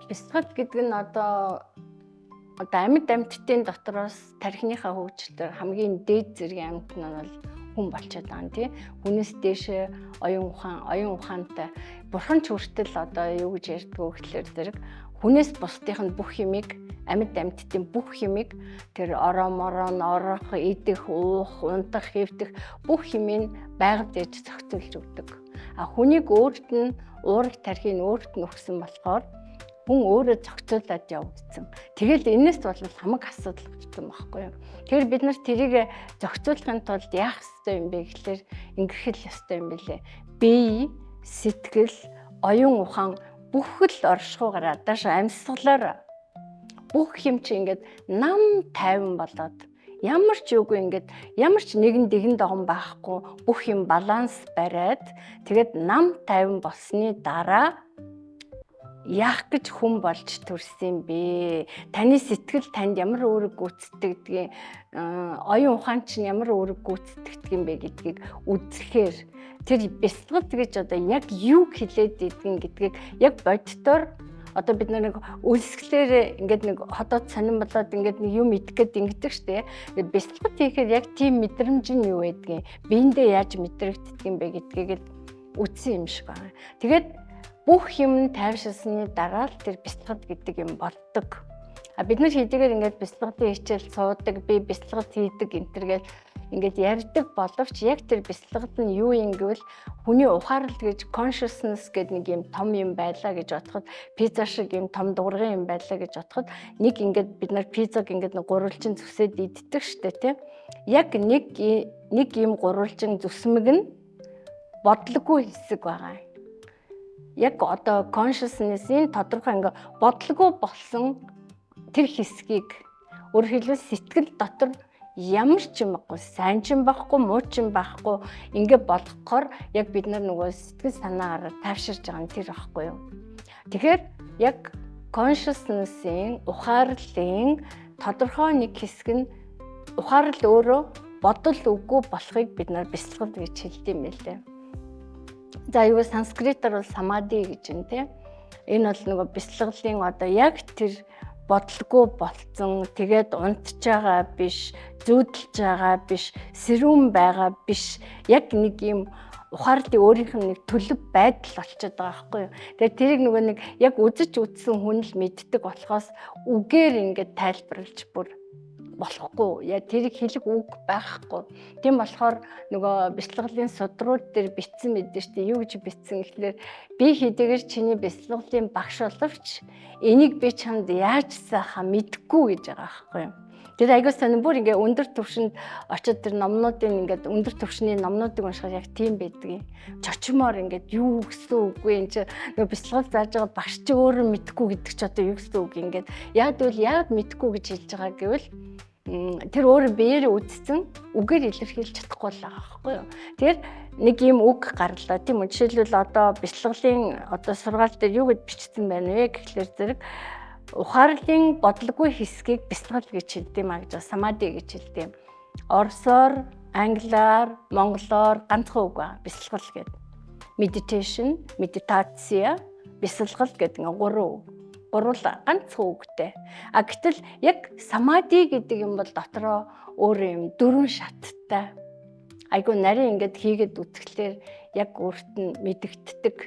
Бясалгал гэдэг нь одоо амьд амьтдын дотроос тархиныхаа хөгжилтөөр хамгийн дээд зэргийн амьтан нь бол хүн болчиход байгаа юм тий. Хүнээс дээшээ оюун ухаан, оюун ухаантай бурхан ч хүртэл одоо юу гэж ярьдаг вэ гэхлээр зэрэг хүнээс бусдынх нь бүх юмыг, амьд амьтдын бүх юмыг, тэр ороо мороо, орох, идэх, уух, унтах, хэвтэх бүх юмыг байгаль дэж зохицуулж өгдөг. А хүнийг өөрт нь уурах тархийг өөрт нь өгсөн болохоор хүн өөрөө зохицуулаад явагдсан. Тэгэл энэс бол хамаг асуудал гарсан байхгүй юу. Тэгэхээр бид нар тэрийг зохицуулахын тулд яах ёстой юм бэ гэхлээр ингэх л ёстой юм билээ. Бие, сэтгэл, оюун ухаан бүхэл оршихуйгаараа дааш амьсгалаар бүх юм чи ингээд нам тайван болоод, ямар ч юугүй, ингээд ямар ч нэгэн дэгэн догон байхгүй, бүх юм баланс бариад, тэгээд нам тайван болсны дараа яах гэж хүн болж төрсөн юм бэ? Таны сэтгэл танд ямар үүрэг гүйцэтгэдэг, оюун ухаан чинь ямар үүрэг гүйцэтгэдэг юм бэ гэдгийг үзэхээр тэр бясалгал гэж одоо яг юу хэлээд идэгин гэдгийг яг боддоор одоо бид нэг өлсгөлээр ингээд нэг ходоод сонин болоод ингээд нэг юм идэх гээд ингэдэг штэ. Бясалгал хийхээр яг тийм мэдрэмж нь юу байдгийг, биендээ яаж мэдрэгддэг юм бэ гэдгийг л үтсэн юм шиг байна. Тэгээд бүх юм тайвширсны дараа л тэр бясалгал гэдэг юм болдог. А бид нар хэдийгээр ингээд бясалгалын хичээл суудаг, би бясалгал хийдэг энэ гэл ингээд ярьдаг боловч яг тэр бясалгал нь юу юм гэвэл хүний ухаарал гэж, consciousness гэдэг нэг юм том юм байлаа гэж бодоход, пицца шиг юм том дуургын юм байлаа гэж бодоход, нэг ингээд бид нар пиццаг ингээд нэг гурвалжин зүсээд иддэг штэ, тий. Яг нэг нэг юм гурвалжин зүсмэг нь бодлогогүй хэсэг байгаа. Яг одоо consciousness-ийн тодорхой ингээ бодлогогүй болсон тэр хэсгийг, өөрөөр хэлбэл, сэтгэл дотор ямар ч юм байхгүй, сайн ч юм байхгүй, муу ч юм байхгүй, ингээ болгохоор яг бид нар нөгөө сэтгэл санаагаар тайвширж байгаа нь тэр байхгүй юу. Тэгэхээр яг consciousness-ийн, ухаарлын тодорхой нэг хэсэг нь ухаарал өөрөө бодол үгүй болохыг бид нар бясалгал гэж хэлдэг юм байлээ. За, юу, санскритаар бол самади гэж юм те. Энэ бол нөгөө бясалгалын одоо яг тэр бодлого болцсон, тэгээд унтж байгаа биш, зүүдэлж байгаа биш, сэрүүн байгаа биш, яг нэг юм ухаарлын өөрийнх нь нэг төлөв байдал болчиход байгаа байхгүй юу. Тэгээд тэрийг нөгөө нэг яг үзэж үтсэн хүн л мэддэг болохоос үгээр ингээд тайлбарлаж бүр болохгүй. Яг тэрийг хэлэх үг байхгүй. Тийм болохоор нөгөө бясалгалын судрууд дээр бичсэн мэдэн шүү дээ. Юу гэж бичсэн гэхлээр би хэдийгээр чиний бясалгалын багш боловч энийг би чамд яаж заахаа мэдэхгүй гэж байгаа байхгүй юу. Тэр аягүй сонин, бүр ингээ өндөр түвшинд очиод тэр номнуудын, ингээд өндөр түвшний номнуудыг уншихаар яг тийм байдгийг. Чочмоор ингээд юу гэсэн үг вэ, энэ чи нөгөө бясалгал зааж байгаа багш чи өөрөө мэдэхгүй гэдэг чи одоо юу гэсэн үг, ингээд яг гэвэл яг мэдэхгүй гэж хэлж байгаа гэвэл тэр өөрөө биеэрээ үдцэн үгээр илэрхийлж чадахгүй л байгаа байхгүй юу. Тэгэхээр нэг юм үг гарлаа, тийм үү. Жишээлбэл, одоо бясалгалын одоо сургаал дээр юу гэж бичсэн байна вэ гэхлээр зэрэг ухаарлын бодлогогүй хэсгийг бясалгал гэж хэлдэг юм а гэж, самади гэж хэлдэг юм. Оросоор, англиар, монголоор ганцхан үг ба бясалгал гэдэг. Meditation, медитация, бясалгал гэдэг ингээ гурван үг, гурвал ганцхан үгтэй. А гэтэл яг самади гэдэг юм бол дотроо өөр юм дөрвөн шаттай. Айгу нарийн ингээд хийгээд үзэхлээр яг өөрт нь мэдэгддэг.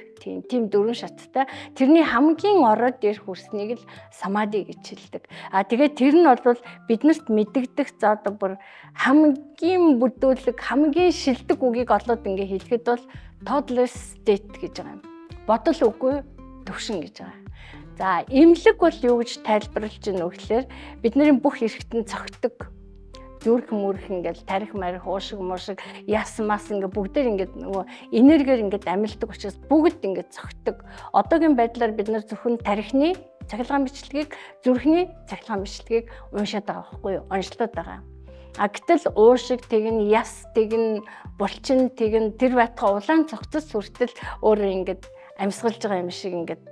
Тийм дөрвөн шаттай. Тэрний хамгийн ороод ирэх хүрснийг л самади гэж хэлдэг. А тэгээд тэр нь бол биднэрт мэдэгдэх, за одоо бүр хамгийн бүдүүлэг, хамгийн шилдэг үгийг олоод ингээ хэлэхэд бол thoughtless state гэж байгаа юм. Бодол үгүй төвшин гэж байгаа. За, эмнэлэг бол юу гэж тайлбарлаж байна вэ гэхээр бидний бүх эрхтэн цогтөг, зүрх мүрх, ингээл тарих марих, уушиг муушиг, яс мас ингээ бүгдээр ингээд нөгөө энергиэр ингээд амилдаг учраас бүгд ингээд цогтөг. Одоогийн байдлаар бид нар зөвхөн тарихны цахилгаан бичлэгийг, зүрхний цахилгаан бичлэгийг уншаад байгаа байхгүй юу? Онцлоод байгаа. А гэтэл уушиг тэгнэ, яс тэгнэ, булчин тэгнэ, тэр байтугай улаан цогцос хүртэл өөрөө ингээд амьсгалж байгаа юм шиг ингээд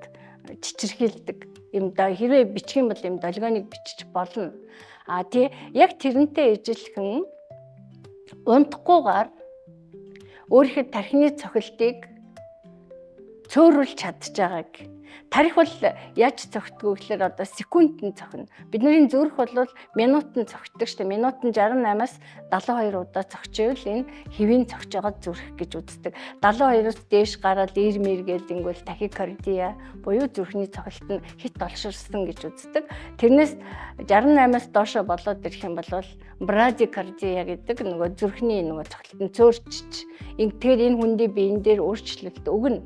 чичирхийлдэг юм да. Хэрвээ бичих юм бол юм долгионыг бичиж болно. А тий, яг тэрнтэй ижилхэн унтахгүйгээр өөрийнхөө тархины цохилтыг цөөрүүлж чадж байгааг. Тархи бол яаж цогтгоо гэхээр одоо секундэд цохино. Бидний зүрх бол минутанд цогтдог шүү дээ. Минутанд 68-аас 72 удаа цогчвол энэ хэвийн цогч байгаа зүрх гэж үздэг. 72-оос дээш гараад ирмэр гэл ингүүл тахикардиа буюу зүрхний цохилт нь хит олширсан гэж үздэг. Тэрнээс 68-аас доошо болоод ирэх юм бол брадикардиа гэдэг нөгөө зүрхний нөгөө цохилт нь цөөрчж. Тэгэхээр энэ хүндий биен дээр өөрчлөлт өгнө.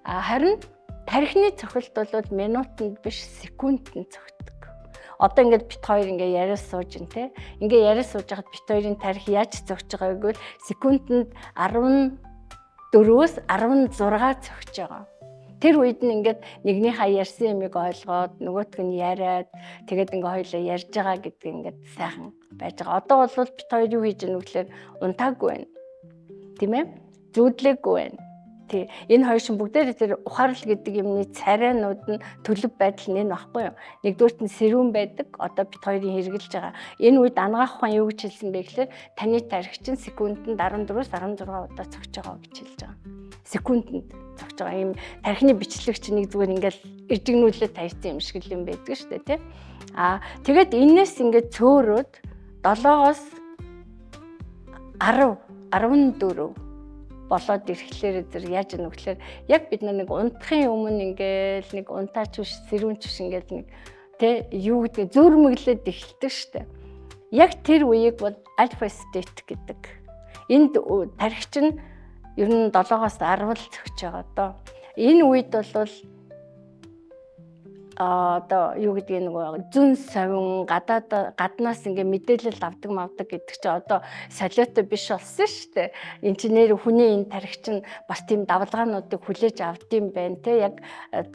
А харин тархины цохилт бол минутанд биш, секундэд цохидог. Одоо ингээд бит хоёр ингээд яриа сууж ин тэ. Ингээд яриа сууж байхад бит хоёрын тархи яаж цогч байгааг гэвэл секундэд 14-өөс 16 цогч байгаа. Тэр үед нь ингээд нэгнийхээ ярьсан юмыг ойлгоод, нөгөөх нь яриад, тэгээд ингээ хоёулаа ярьж байгаа гэдэг ингээд сайхан байж байгаа. Одоо бол бит хоёр юу хийж гэнэ гэхээр унтаагүй байна. Тийм ээ? Зүүдлээгүй байна. Тий. Энэ хоёр шин бүгдээр тэр ухаарл гэдэг юмны царайнууд нь, төлөв байдал нь энэ багхгүй юу? Нэгдүгüрт нь сэрүүн байдаг. Одоо бит хоёрын хэрэгжилж байгаа. Энэ үед анагаах ухаан юу гэж хэлсэн бэ гэхээр таны тархи чинь секундэд 14-өөс 16 удаа цогч байгаа гэж хэлж байгаа. Секундэд цогч байгаа. Ийм тархины бичлэг чинь нэг зүгээр ингээл иржигнүүлээд тавьсан юм шиг л юм байдаг шүү дээ, тий. Аа, тэгээд энэс ингээд цөөрөөд 7-оос 10 14 болоод ирэхлээр зэрэг яаж яах вэ гэхээр яг бид нэг унтахын өмнө ингээл нэг унтаач биш, сэрүүнч биш, ингээл нэг тэ юу гэдэг зөрмөглөд эхэлдэг штэ. Яг тэр үеийг бол alpha state гэдэг. Энд тархи чинь ер нь 7-оос 10 л цогч байгаа доо. Энэ үед бол одоо юу гэдгийг нөгөө зүн совин гадаад гаднаас ингээ мэдээлэл авдаг мавдаг гэдэг чинь одоо солиотой биш болсон шүү дээ. Инженер хүний энэ тархи чинь бас тийм давлгаануудыг хүлээж авд юм байна те, яг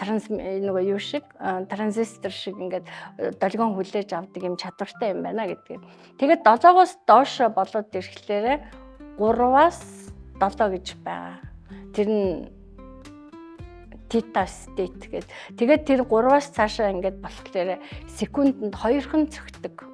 транс нөгөө юу шиг, транзистор шиг ингээд долгион хүлээж авдаг юм чадвартай юм байна гэдгийг. Тэгээд 7-оос доошо болоод ирэхлээрэ 3-аас 7 гэж байгаа. Тэр нь theta state гэдэг. Тэгээд тэр 3-аас цаашаа ингээд болохоор секундэд хоёрхан цогтөг.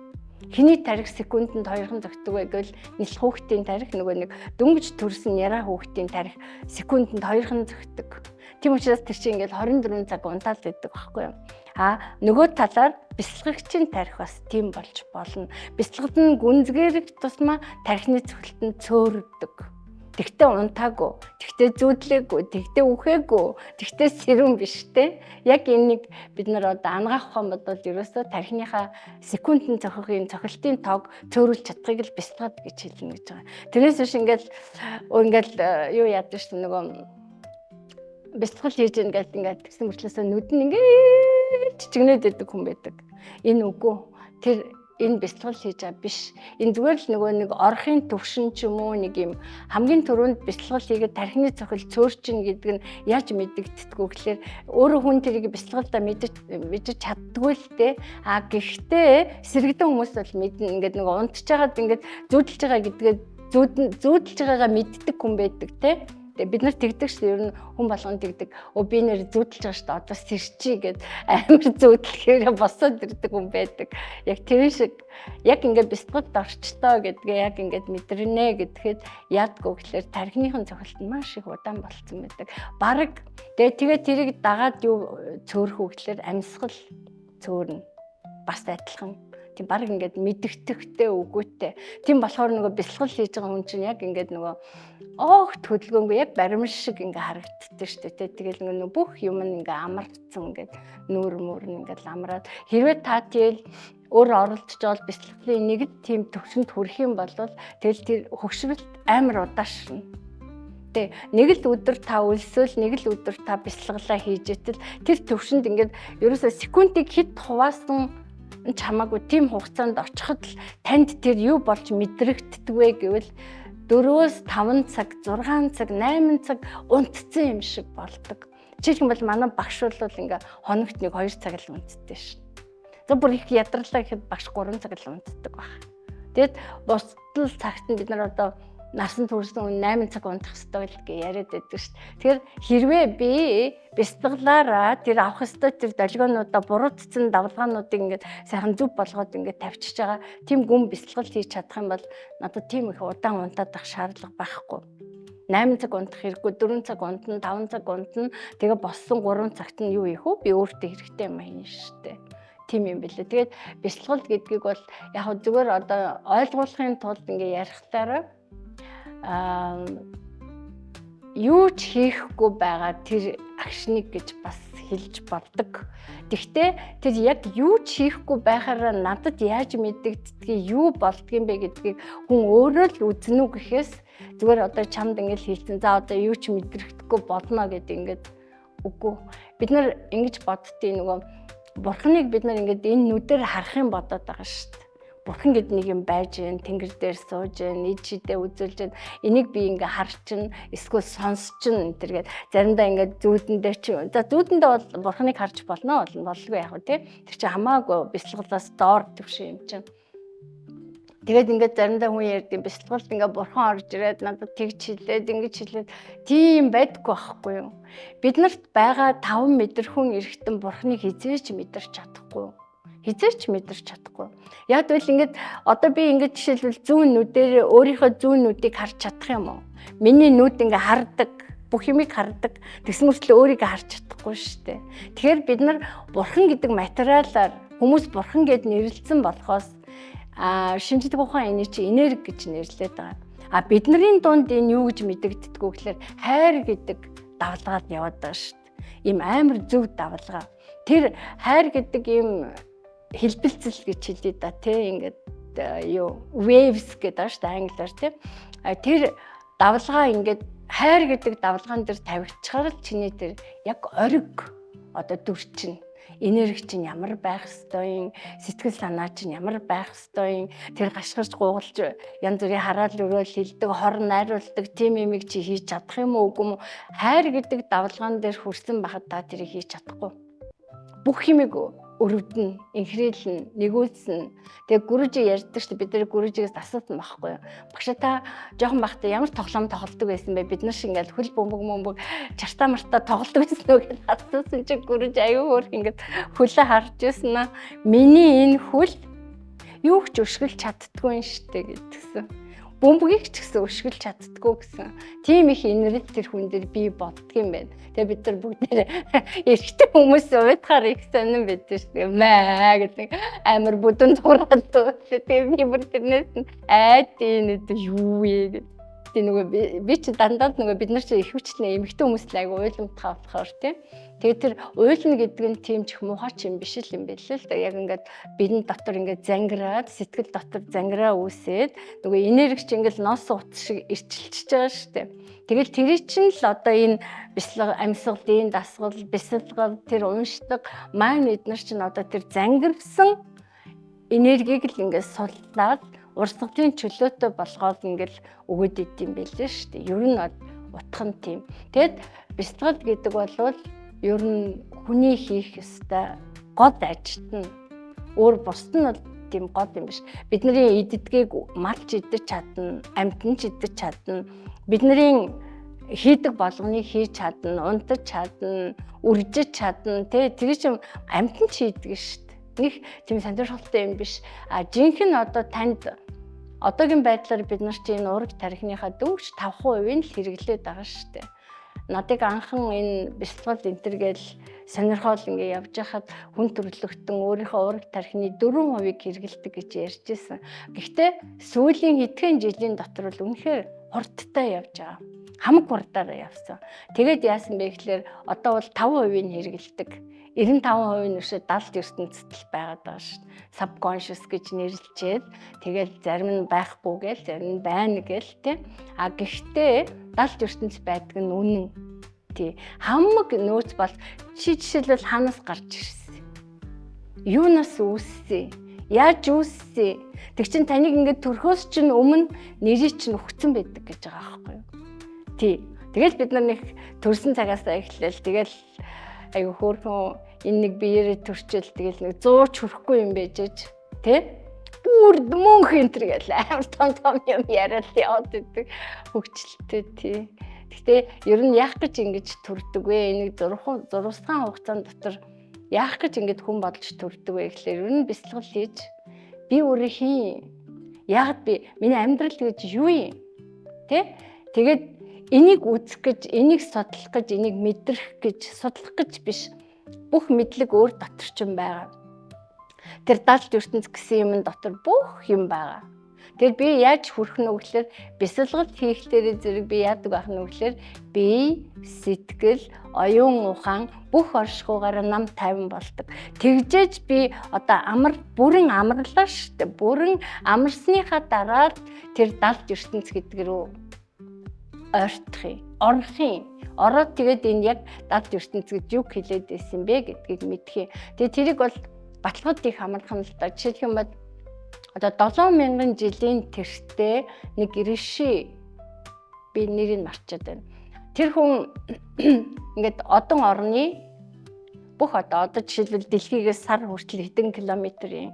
Хэний тархи секундэд хоёрхан цогтөг вэ гэвэл нялх хүүхдийн тархи, нөгөө нэг дөнгөж төрсэн яраа хүүхдийн тархи секундэд хоёрхан цогтөг. Тийм учраас тэр чинь ингээд 24 цаг унтаал байдаг байхгүй юу? А нөгөө талаар бясалгагчийн тархи бас тийм болж болно. Бясалгад нь гүнзгийрэх тусмаа тархины цохилт нь цөөрдөг. Тэгтээ унтаагүй, тэгтээ зүүдлээгүй, тэгтээ үхээгүй, тэгтээ сэрүүн биш те. Яг энийг бид нар одоо анагаах ухаан бодвол ерөөсөө тархиныхаа секундэд цохих юм цохилтын тоог цөөрүүлж чадахыг л бясалгад гэж хэлнэ гэж байгаа. Тэрнээс биш ингээл ингээл юу яадаг шүү, нөгөө бясалгал хийж ингээл ингээд тэгсэн мөртлөөсөө нүд нь ингээд чичгнээд байдаг хүн байдаг. Энэ үгүй. Тэр энэ бясалгал хийж байгаа биш. Энэ зүгээр л нөгөө нэг орохын төвшин ч юм уу, нэг юм хамгийн түрүүнд бясалгал хийгээд тархины цохил цөөрчин гэдэг нь яаж мэдэгддэггүй гэхээр өөрөө хүн тэрийг бясалгалдаа мэдэж мэдэж чаддгүй л дээ. А гэхдээ сэрэгдэн хүмүүс бол мэднэ. Ингээд нөгөө унтж байгаад ингээд зүүдэлж байгаа гэдгээ, зүүдэлж байгаагаа мэддэг хүн байдаг те. Тэгээ бид нар тэгдэг шүү дээ. Ер нь хүн болгон тэгдэг. Өө, би нэр зүүдэлж байгаа шүү дээ. Одоо сэрчий гэд амар зүүдлэхээр босоод ирдэг хүн байдаг. Яг тэр шиг яг ингээд бясалгалд орчтоо гэдгээ яг ингээд мэдэрнэ гэдэхэд яадгүй гэхлээр тархиныхан цохилт нь маш их удаан болцсон байдаг. Бараг тэгээ тэрийг дагаад юу цөөрөх үү гэхлээр амьсгал цөөрнө. Бас адилхан тийм баг ингээд мэдэгдэхтэй үгүйтэй. Тийм болохоор нөгөө бясалгал хийж байгаа хүн чинь яг ингээд нөгөө огт хөдөлгөөнгүй, яг баримт шиг ингээ харагддаг шүү дээ. Тэгэл нөгөө бүх юм нь ингээ амарцсан, ингээд нүүр мүр нь ингээд амраад, хэрвээ та тэгэл өөр оролдож бол бясалгалын нэг л тийм төвшөнд хүрэх юм бол тэгэл тэр хөгшрөлт амар удаашрна. Тэ, нэг л өдөр та өлсөөл, нэг л өдөр та бясалгалаа хийж итэл тэр төвшөнд ингээд ерөөсөө секундыг хэд хуваасан ч хамаагүй тийм хугацаанд очиход л танд тэр юу болж мэдрэгддэг вэ гэвэл 4-өөс 5 цаг, 6 цаг, 8 цаг унтцсан юм шиг болдог. Жишээлх юм бол манай багш бол ингээ хоногт нэг 2 цаг л унтдээ шин. За, бүр их ядарлаа гэхэд багш 3 цаг л унтдаг баг. Тэгэд бусдал цагт нь бид нар одоо насан турш хүн 8 цаг унтах ёстой л гэж яриад байдаг шүү дээ. Тэгэхээр хэрвээ би бясалгалаараа тэр авах ёстой тэр долгионуудаа, буруутсан давлгаануудыг ингээд сайхан зөв болгоод ингээд тавьчихж байгаа тийм гүн бясалгал хийж чадах юм бол надад тийм их удаан унтаад ах шаардлага байхгүй. 8 цаг унтах хэрэггүй, 4 цаг унтна, 5 цаг унтна. Тэгээ боссон 3 цагт нь юу хийх вэ? Би өөртөө хэрэгтэй юм хийнэ шүү дээ. Тийм юм билээ. Тэгээд бясалгал гэдгийг бол яг зүгээр одоо ойлгуулахын тулд ингээ ярихлаараа юу ч хийхгүй байгаа тэр агшныг гэж бас хэлж болдог. Тэгтээ тэр яг юу ч хийхгүй байхаараа надад яаж мэдэгддгийг, юу болдгийм бэ гэдгийг хүн өөрөө л үзнэ үү гэхээс зүгээр одоо чамд ингэж хэлсэн. За, одоо юу ч мэдрэхдэггүй болно гэдэг ингээд үгүй. Бид нар ингэж боддгийг, нөгөө бурхныг бид нар ингээд энэ нүдээр харах юм бодоод байгаа шүү дээ. Бурхан гэд нэг юм байж гэн, тэнгэр дээр сууж гэн, ид шидэ үзүүлж гэн. Энийг би ингээ харчин, эсвэл сонсчин энэ төр гээд заримдаа ингээ зүүдэндээ чи, за, зүүдэндээ бол бурханыг харж болно болно боллгүй яг тий. Тэр чи хамаагүй бясалгалаас доор төвшин юм чинь. Тэгээд ингээд заримдаа хүн ярьд юм, бясалгалд ингээ бурхан орж ирээд надад тэгж хэлээд, ингэж хэлээд, тийм байдаггүй байхгүй юу. Бид нарт байгаа таван мэдрэхүйн эрхтэн бурханыг хэзээ ч мэдэрч чадахгүй, хэзээ ч мэдэрч чадахгүй. Яг тэгвэл ингээд одоо би ингээд жишээлбэл зүүн нүдээр өөрийнхөө зүүн нүдийг харж чадах юм уу? Миний нүд ингээ хардаг, бүх юмыг хардаг. Тэгсэн мөртлөө өөрийгөө харж чадахгүй шүү дээ. Тэгэхээр бид нар бурхан гэдэг материалаар, хүмүүс бурхан гэд нэрлэлсэн болохоос шинжлэх ухаан энийг чи энерги гэж нэрлэдэг байгаа. А бидний дунд энэ юу гэж мэдэгддэггүй гэхээр хайр гэдэг давлгаад яваад байгаа шүү дээ. Ийм амар зөв давлгаа. Тэр хайр гэдэг ийм хэлбэлцэл гэж хэлье да, тий, ингээд юу waves гэдэг байгаа шүү дээ англиар, тий. Тэр давлгаа ингээд хайр гэдэг давлгаан дээр тавигдчихаар л чиний тэр яг ориг одоо дүр чинь, энерги чинь ямар байх ёстой юм, сэтгэл санаа чинь ямар байх ёстой юм, тэр гашгирч гугалж янз бүрийн хараал өрөөл хилдэг, хор найруулдаг тийм юмыг чи хийж чадах юм уу, үгүй юм уу? Хайр гэдэг давлгаан дээр хүрсэн байхад та тэрийг хийж чадахгүй. Бүх юмыг өрөвдөн, инхрийлнэ, нэгүүлсэн. Тэгээ гүрүжи ярьдаг шүү дээ. Бид нар гүрүжигээс асуусан байхгүй юу? Багшаа, та жоохон байхдаа ямар тоглоом тоглодог байсан бэ? Бид нар шиг ингээл хөл бөмбөг мөмбөг чартаа мартаа тоглодог байсан уу гэж асуусан чинь гүрүж аюу хөөх ингээд хөлөө харж байсан аа. Миний энэ хөл юу ч өшгөлж чаддгүй юм шүү дээ гэдгсэн, бөмбөгийг ч гэсэн өшгөлж чаддггүй гэсэн. Тийм их инэрэл тэр хүн дээр бий болдго юм байна. Тэгээ бид нар бүгд эрэгтэй хүмүүс уйдахаар их сонирн байдаг шүү дээ. Маа гэдэг амар бүдүүн дуурайд. Тэгээ би бүр тэрнээс нь айд энэ юу вэ гэдэг. Тэгээ нөгөө би чи дандаа нөгөө бид нар чи их хүчлэн эмэгтэй хүмүүс л айгу уйламтгаа болохоор, тийм. Тэгээ тэр уйлна гэдэг нь тийм ч их муухай ч юм биш л юм байл л да. Яг ингээд бидэн дотор ингээд зангираад, сэтгэл дотор зангираа үүсээд, нөгөө энерги чи ингээд нос утас шиг ирчилчихэж байгаа шүү дээ. Тэгэл тэр чинь л одоо энэ бясалгал, амьсгалын дасгал, бясалгал, тэр уншдаг маань эднэр чинь одоо тэр зангирсан энергийг л ингээд суллаад урсгалын чөлөөтэй болгоод ингээл өгөөд идэм байлээ шүү дээ. Ер нь бол утга нь тийм. Тэгэд бясалгал гэдэг бол ер нь хүний хийх ёстой гол ажил нь, өөр бусд нь бол тийм гол юм биш. Бидний иддгийг малч идэж чадна, амьтан ч идэж чадна. Бидний хийдэг болгоныг хийж чадна, унтаж чадна, үржиж чадна, тэ, тэр чинь амьтан ч хийдэг шүү дээ. Нэг тийм сонирхолтой юм биш. А жинхэнэ одоо танд одоогийн байдлаар бид нар чинь энэ уураг тархиныхаа дөнгөж 5% нь л хэрэглээд байгаа шүү дээ. Надыг анхан энэ бясалгал энэ төр гээл сонирхоол ингээ явж хахад хүн төрөлхтөн өөрийнхөө уураг тархины 4%-ыг хэрэглэдэг гэж ярьж ирсэн. Гэхдээ сүүлийн хэдхэн жилийн дотор бол үнэхээр хурдтай явж байгаа. Хамаг хурдаараа явсан. Тэгээд яасан бэ гэхлээр одоо бол 5% нь хэрэглэдэг. 95% нь өшөө далд ертөнцид л байгаад байгаа шүү дээ. Subconscious гэж нэрлэчээд тэгэл зарим нь байхгүй гээл, зарим нь байна гээл, тэ. А гэхдээ далд ертөнц байдаг нь үнэн. Тий. Хамаг нөөц бол чи жишээлбэл хаанаас гарч ирсэн? Юунаас үүссэн? Яаж үүссэн? Тэг чин таныг ингээд төрхөөс чинь өмнө нэрийг чинь өгцөн байдаг гэж байгаа байхгүй юу? Тий. Тэгэл бид нар нэг төрсэн цагаас эхлээл тэгэл айгу хөөрхөн энэ нэг биеэрээ төрчөөл тэгэл нэг 100 ч хүрэхгүй юм байж ээж, тэ, бүр мөнх энэ төр гэл амар том том юм яриад яваад идэг хөгжилтэй, тий. Гэтэ ер нь яах гэж ингэж төрдөг вэ? Энийг зурвасхан хугацаанд дотор яах гэж ингэж хүн бодолж төрдөг вэ гэхлээр ер нь бясалгал хийж, би өөрөө хэн, яг би миний амьдрал гэж юу юм, тэ? Тэгээд Энийг үзэх гэж, энийг судлах гэж, энийг мэдрэх гэж, судлах гэж биш. Бүх мэдлэг өөр дотор ч юм байгаа. Тэр далд ертөнц гэсэн юм дотор бүх юм байгаа. Тэгэхээр би яаж хүрэх нь вэ гэхээр бясалгал хийхлээрээ зэрэг би яадаг байх нь вэ гэхээр бие, сэтгэл, оюун ухаан бүх оршихугаараа нам тайван болдог. Тэгжээж би одоо амар бүрэн амарлаа шүү дээ. Бүрэн амарсныхаа дараа тэр далд ертөнц гэдэг рүү ойртох юм. Орох юм. Ороод тэгээд энэ яг далд ертөнц гэж юу хэлээд байсан бэ гэдгийг мэдэх юм. Тэгээд тэрийг бол баталгад их амархан л да. Жишээлх юм бол одоо 7000 жилийн тэртээ нэг риши, би нэрийг мартчихад байна. Тэр хүн ингээд одон орны бүх одоо жишээлбэл дэлхийгээс сар хүртэл хэдэн километрийн,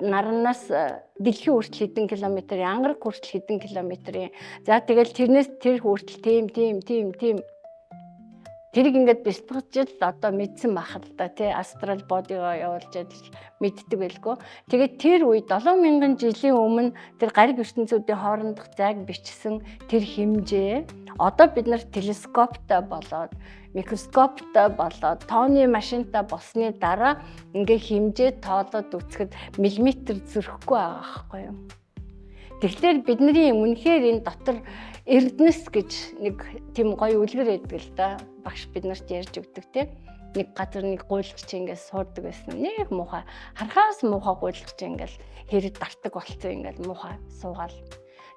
наранаас дэлхий хүртэл хэдэн километрийн, ангараг хүртэл хэдэн километрийн. За, тэгэл тэрнээс тэр хүртэл тийм тийм тийм тийм тэрийг ингээд бясалгаж л одоо мэдсэн бах л да, тий, astral body го явуулж адил мэддэг байлгүй. Тэгээд тэр үе 7000 жилийн өмнө тэр гариг ертөнцүүдийн хоорондох зайг бичсэн тэр хэмжээ одоо бид нар телескоптой болоод, микроскоптой болоод, тооны машинтай болсны дараа ингээ хэмжээ тоолоод үзэхэд миллиметр зөрөхгүй байгаа байхгүй юу? Тэгэхээр бидний үнэхээр энэ дотор Эрдэнэс гэж нэг тийм гоё үлгэр байдаг л да. Багш бид нарт ярьж өгдөг, тийм. Нэг газар нэг гуйлгач ингээд суудаг байсан. Нэг муухай, харахаас муухай гуйлгач ингээд хэрэг дартаг болцсон, ингээд муухай суугаал.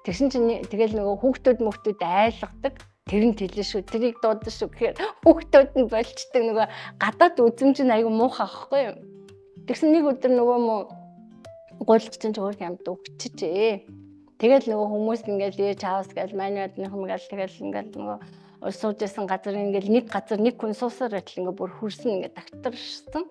Тэгсэн чинь тэгэл нөгөө хүүхдүүд мөхтүүд айлгадаг. Тэр нь тэлэн шүү, тэрийг дуудана шүү гэхээр хүүхдүүд нь болчдөг, нөгөө гадаад үзэмж нь айгүй муухай ахгүй юу. Тэгсэн нэг өдөр нөгөө мө гуйлгач чинь өөр юмд өгчөжээ. Тэгэл нөгөө хүмүүс ингээл ээ чаавас гэл манайдных юм гэл, тэгэл ингээл нөгөө сууж исэн газар ингээл нэг газар нэг хүн суусаар байтал ингээ бүр хөрсөн ингээ дагтаршсан.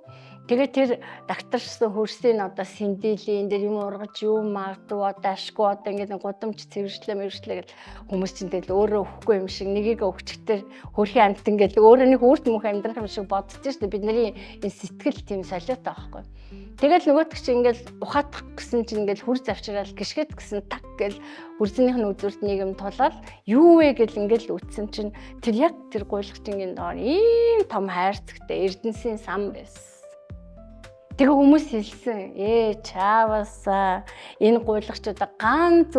Тэгээ тэр дагтаршсан хөрсийг одоо сэндээлийн дээр юм ургаж юм магадгүй, одоо ашгүй, одоо ингээ гудамж цэвэршлээ мэрвшлээ гэл, хүмүүс чинь тэгэл өөрөө өгөхгүй юм шиг нэгийг өгчтөр хөрхийн амт ингээл өөрөө нэг үрт мөх амьдрах юм шиг боддоо шүү дээ. Бидний энэ сэтгэл тийм солиотой байхгүй. Тэгэл нөгөөтг чи ингээл ухаадах гэсэн чинь ингээл хөрс авчирал гიშгэт гэсэн, так гэл хөрснийх нь үзүүрт нэг юм тулаал, юу вэ гэл ингээл үтсэн чинь тэр яг тэр гуйлгчингийн доор ийм том хайрцагтай эрдэнсийн сан байсан. Тэгээ хүмүүс хэлсэн: "Ээ чаавасаа энэ гуйлагч одоо ганц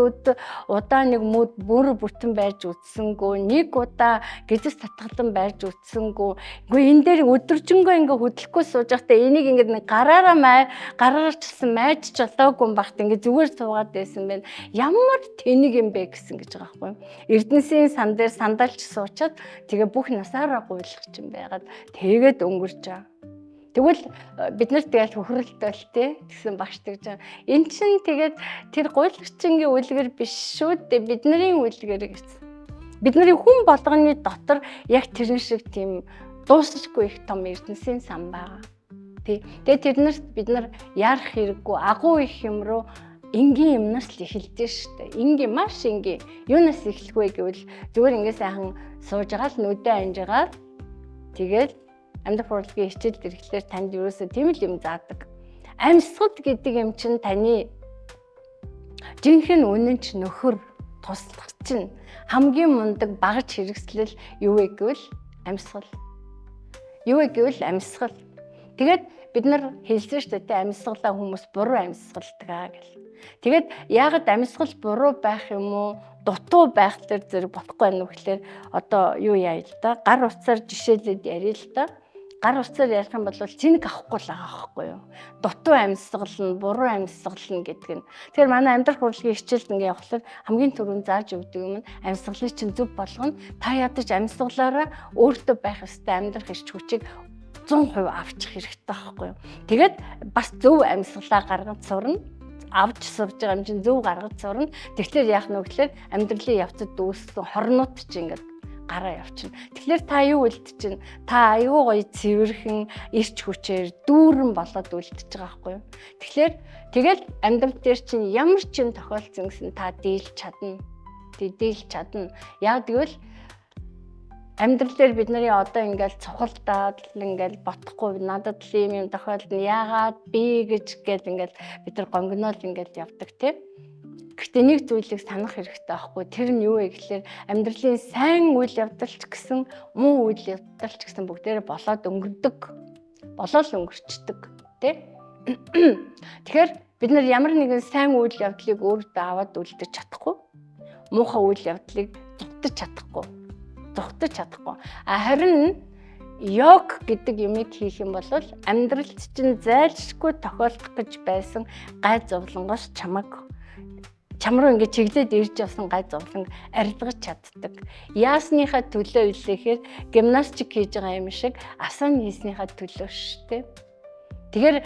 удаа нэг мөд бүр бүтэн байж үтсэнгүү, нэг удаа гэзэс татгалан байж үтсэнгүү. Үгүй, энэ дээр өдөржингөө ингээ хөдлөхгүй сууж байхдаа энийг ингээ нэг гараараа май гараараа чилсэн майж ч болоогүй юм багт ингээ зүгээр суугаад байсан байна. Ямар тэнэг юм бэ" гэсэн гэж байгаа байхгүй. Эрдэнсийн сан дээр сандалч суучаад тэгээ бүх насаараа гуйлгач юм байгаад тэгээд өнгөрч байгаа. Тэгвэл бид нар тэгэл хөхрөлтөөл те тэгсэн багш тэгж байгаа. Эн чин тэгээд тэр гуйлагчингийн үлгэр биш шүү дээ, бидний үлгэр гэсэн. Бидний хүн болгоны дотор яг тэрэн шиг тийм дуусахгүй их том эрдэнсийн сан байгаа. Тий. Тэгээд тэрнэрт бид нар яарах хэрэггүй, агуу их юм руу энгийн юмнаас л эхэлдэг шүү дээ. Энгийн, маш энгийн. Юунаас эхлэх вэ гэвэл зүгээр ингээ сайхан сууж байгаа л нүдэ анжигаад, тэгэл амьдрах урлагийн хичээл зэрэглэлээр танд ерөөсөө тийм л юм заадаг. Амьсгал гэдэг юм чинь таны жинхэнэ үнэн ч нөхөр, туслах чинь хамгийн мундаг багаж хэрэгслэл юу вэ гэвэл амьсгал. Юу вэ гэвэл амьсгал. Тэгээд бид нар хэлсэн шүү дээ, амьсгалаа хүмүүс буруу амьсгалдаг аа гэл. Тэгээд яагаад амьсгал буруу байх юм уу? Дутуу байх тэр зэрэг болохгүй байна уу гэхлээр одоо юу яа л да. Гар утсаар жишээлээд ярил л да. Гар утсаар ярих юм бол цэнэг авахгүй л байгаа байхгүй юу? Дутуу амьсгал нь, буруу амьсгал нь гэдэг нь. Тэгэхээр манай амьдрах урлагийн хичээлд ингээ явхлаар хамгийн түрүүнд зааж өгдөг юм нь амьсгалыг чинь зөв болгоно. Та ядаж амьсгалаараа өөртөө байх ёстой амьдрах эрч хүчийг 100% авчих хэрэгтэй байхгүй юу? Тэгээд бас зөв амьсгалаа гаргаж сурна, авч сурж байгаа юм чинь зөв гаргаж сурна. Тэгэхээр яах нь вэ гэхээр амьдралын явцад үүссэн хорнууд чинь ингээд гараа явчихна. Тэгэхээр та юу үлдчихэв? Та аюу гоё цэвэрхэн эрч хүчээр дүүрэн болоод үлдчихэж байгаа байхгүй юу? Тэгэхээр тэгэл амьдрал дээр чинь ямар ч юм тохиолдсон гэсэн та дийлж чадна. Тэг дийлж чадна. Яг тэгвэл амьдрал дээр бид нарын одоо ингээл цухалдаад л ингээл ботхгүй, надад л ийм юм тохиолдно, яагаад би гэж гэл ингээл бид нар гонгоноол ингээл явдаг, тийм. Гэхдээ нэг зүйлийг санах хэрэгтэй байхгүй. Тэр нь юу вэ гэхээр амьдралын сайн үйл явдал ч гэсэн, муу үйл явдал ч гэсэн бүгдээрээ болоод өнгөрдөг. Болоод өнгөрчдөг, тий? Тэгэхээр бид нар ямар нэгэн сайн үйл явдлыг өөртөө аваад үлдэж чадахгүй. Муухай үйл явдлыг зугтаж чадахгүй. Зугтаж чадахгүй. А харин йог гэдэг юмыг хийх юм бол амьдралд чинь зайлшгүй тохиолдох гэж байсан гай зовлонгоос чамайг чам руу ингэж чиглээд ирж явсан гай зовлон арилгаж чаддаг. Яасныхаа төлөө илээхээр гимнастик хийж байгаа юм шиг асан хийснийхаа төлөө шүү дээ. Тэгэхээр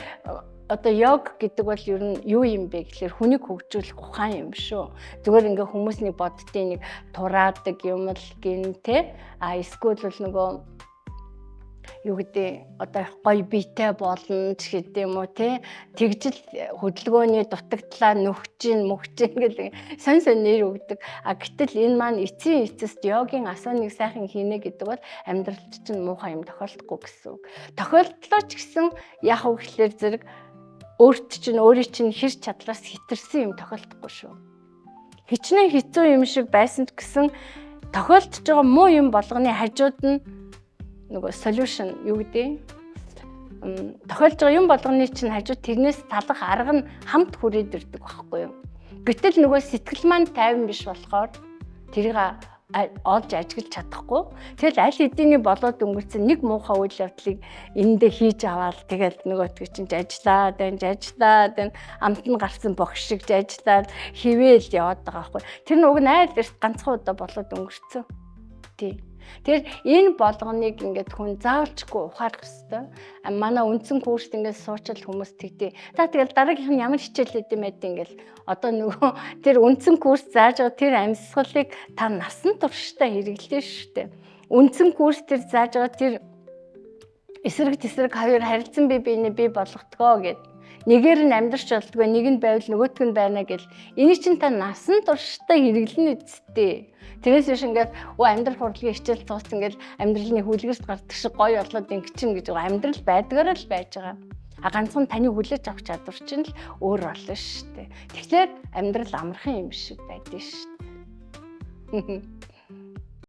одоо йог гэдэг бол ер нь юу юм бэ гэхээр хүнийг хөгжүүлэх ухаан юм шүү. Зүгээр ингээ хүмүүс нэг боддгийн нэг тураадаг юм л гин те. А эсвэл бол нөгөө юу гэдэг одоо гоё биетэй болно ч гэдэг юм уу те, тэгжил хөдөлгөөний дутагдлаа нөхчин мөхчин гэл сонь сонь нэр өгдөг. А гэтэл энэ маань эцсийн эцэст йогийн асаныг сайхан хийнэ гэдэг бол амьдралд чинь муухай юм тохиолдохгүй гэсэн үг. Тохиолдлоо ч гэсэн яг уу гэхлээр зэрэг өөрт чинь өөрийн чинь хэр чадлаас хэтэрсэн юм тохиолдохгүй шүү. Хичнээн хэцүү юм шиг байсан ч гэсэн тохиолдож байгаа муу юм болгоны хажууд нь нөгөө solution, юу гэдэг, тохиолж байгаа юм болгоны чинь хажуу тэрнээс талах арга нь хамт хүрээд ирдэг байхгүй юу. Гэтэл нөгөө сэтгэл маань тайван биш болохоор тэрийг олж ажиглаж чадахгүй. Тэгэл аль хэдийний болоод өнгөрсөн нэг муухай үйл явдлыг эндээ хийж аваад, тэгэл нөгөөтгөө чинь ажиллаад байна, ажиллаад байна, амт нь гарсан богш шиг ажиллаад хിവэл яваад байгаа байхгүй. Тэр нь уг нь айл эрт ганцхан удаа болоод өнгөрцөн. Тий. Тэгэхээр энэ болгоныг ингээд хүн заавалчгүй ухаарах ёстой. Манай үндсэн курст ингээд суучал хүмүүс тэгдээ. За, тэгэл дараагийнх нь ямар хичээл өгд юм байд ингээл одоо нөгөө тэр үндсэн курс зааж байгаа тэр амьсгалыг та насан туршдаа хэрэглэв шүү дээ. Үндсэн курс тэр зааж байгаа тэр эсрэг тесрэг хоёр харилцан бие биений бий болгодгоо гэд, нэгээр нь амьдрч болдгоо, нэг нь байвал нөгөөх нь байна гэл, энийг чинь та насан туршдаа хэрэглэнэ үсттэй. Тэрнээс биш ингээд өө амьдрах урлагийн хичээл дууссан ингээл амьдралын хүлгэрт гардаг шиг гоё болоод ингэчин гэж, амьдрал байдгаараа л байж байгаа. А ганцхан таны хүлээж авах чадвар чинь л өөр болно шүү дээ. Тэгэхээр амьдрал амархан юм шиг байдсан шүү дээ.